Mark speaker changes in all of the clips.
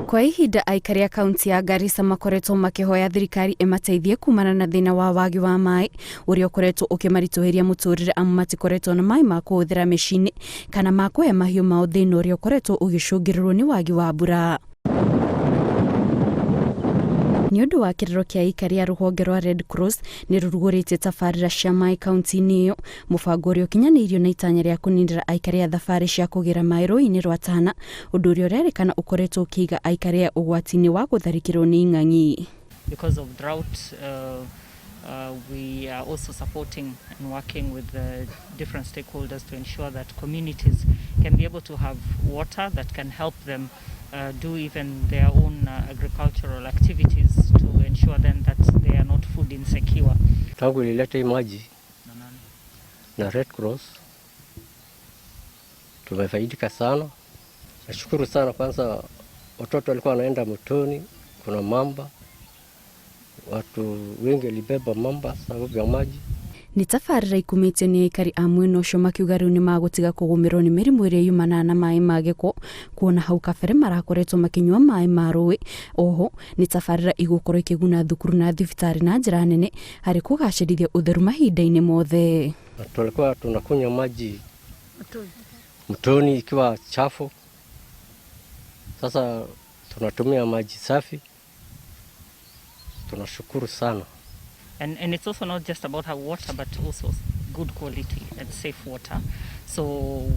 Speaker 1: Kwa ihinda aikari a kaunti ya Garissa makoretwo makĩhoya thirikari ĩmateithie kumana na thĩna wa wagi wa maĩ ũrĩa ũkoretwo ũkĩmaritũhĩria mũtũrĩre amu matikoretwo na maĩ ma kũhũthĩra mĩciĩ-inĩ kana ma kũhe mahiũ mao thĩna ũrĩa ũkoretwo ũgĩcũngĩrĩrwo nĩ wagi wa mbura. Nĩ ũndũ wa kĩrĩro kĩa aikari a rũhonge rwa Red Cross nĩ rũrugũrĩtie tabarĩra cia maĩ kaunti-inĩ ĩyo, mũbango ũrĩa ũkinyanĩirio na itanya rĩa kũninĩra aikari a thabarĩ cia kũgĩra maĩ rũĩ-inĩ rwa Tana, ũndũ ũrĩa ũrerĩkana ũkoretwo ũkĩiga aikari aya ũgwati-inĩ wa gũtharĩkĩrwo nĩ ing'ang'i.
Speaker 2: Because of drought, we are also supporting and working with the different stakeholders to ensure that communities can be able to have water that can help them do even their own agricultural activities to ensure then that they are not food insecure.
Speaker 3: Tangu ilileta hii maji na Red Cross tumefaidika sana. Nashukuru sana kwanza, watoto walikuwa wanaenda mtoni, kuna mamba, watu wengi walibeba mamba sababu ya maji.
Speaker 1: Nĩ tabarĩra ikumĩtio nĩ aikari a mwena ũcio makiuga rĩu nĩ magũtiga kũgũmĩrwo nĩ mĩrimũ ĩrĩa yumanaga na maĩ ma gĩko kuona hau kabere marakoretwo makĩnyua maĩ ma rũĩ. Oho nĩ tabarĩra igũkorwo ikĩguna thukuru na thibitarĩ na njĩra nene harĩ kũgacĩrithia ũtheru mahinda-inĩ mothe.
Speaker 3: Na tulikuwa tunakunywa maji mtoni ikiwa chafu, sasa tunatumia maji safi. Tunashukuru sana.
Speaker 2: And it's also not just about our water, but also good quality and safe water. So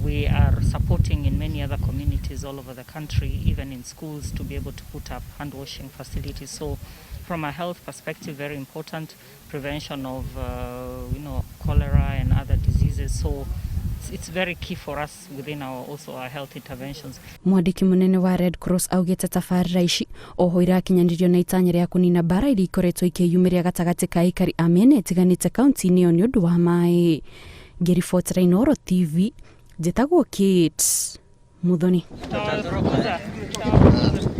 Speaker 2: we are supporting in many other communities all over the country, even in schools, to be able to put up hand washing facilities. So from a health perspective, very important, prevention of cholera and other diseases. So it's very key for us within our also our health interventions.
Speaker 1: Mwandĩki mũnene wa Red Cross augĩte tabarĩra ici oho irakinyanĩrio na itanya rĩa kũnina mbara iria ikoretwo ikĩyumĩria gatagatĩ ka aikari a mĩena ĩtiganĩte kaunti-inĩ ĩyo nĩ ũndũ wa maĩ. Ngĩribotera Inooro TV, njĩtagwo Kate Muthoni.
Speaker 2: Tutawafukuza. Tutawafukuza.